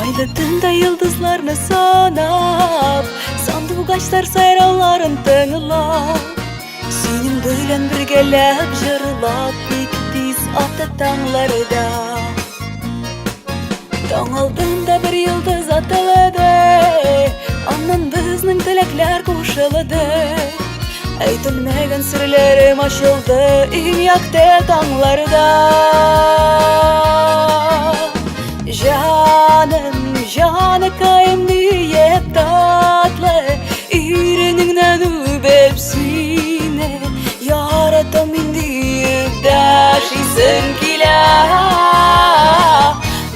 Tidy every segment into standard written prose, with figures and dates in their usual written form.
Айлы төндә йолдызларны санап, сандугачлар сайрауларын тыңлап, синең белән бергәләп җырлап, бик тиз ата таңларда. Таң алдында бер йолдыз атылды, аннан безнең теләкләр кушылды. Әйтелмәгән серләрем ачылды иң якты таңларда. Җаным, җаныкаем диеп татлы, иренеңнән үбеп сине, яратам мин диеп дәшисем килә.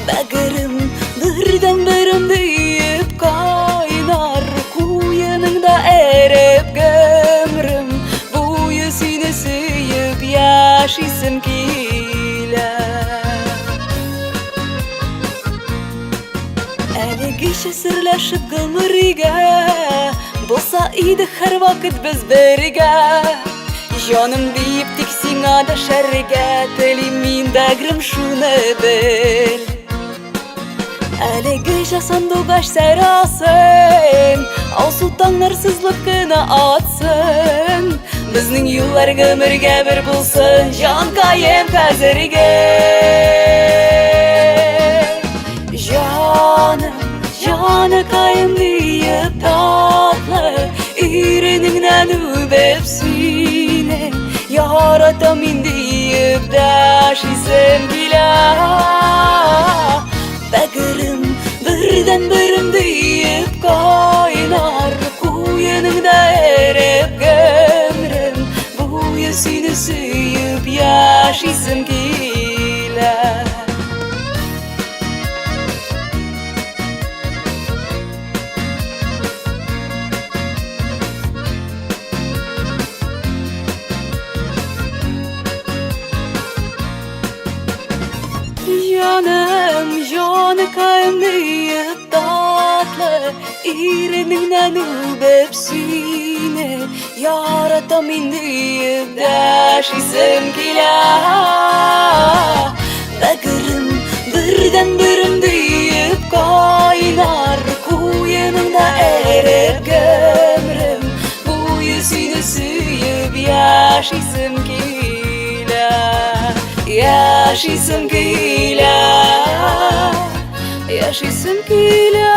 Бәгырем, бердән-берем диеп кайнар куеныңда эреп гомерем буе сине сөеп яшисем килә. Әлегечә серләшеп гомергә булса идек һәрвакыт без бергә. Җаным диеп тик сиңа дәшәргә телим мин, бәгърем, шуны бел. Әлегечә сандугач сайрасын, алсу таңнар сызылып кына атсын. Безнең юллар гомергә бер булсын, җанкаем хәзергә. Җаным, җаныкаем диеп татлы, иренеңнән үбеп сине, яратам мин диеп дәшисем килә. Бәгырем, бердән-берем диеп кайнар куеныңда эреп гомерем буе сине сөеп яшисем килә. Җаным, җаныкаем диеп татлы, иренеңнән үбеп сине, яратам мин диеп дәшисем килә. Бәгырем, бердән-берем диеп кайнар куеныңда эреп гомерем буе сине сөеп яшисем килә. Яшисем килә, яшисем килә.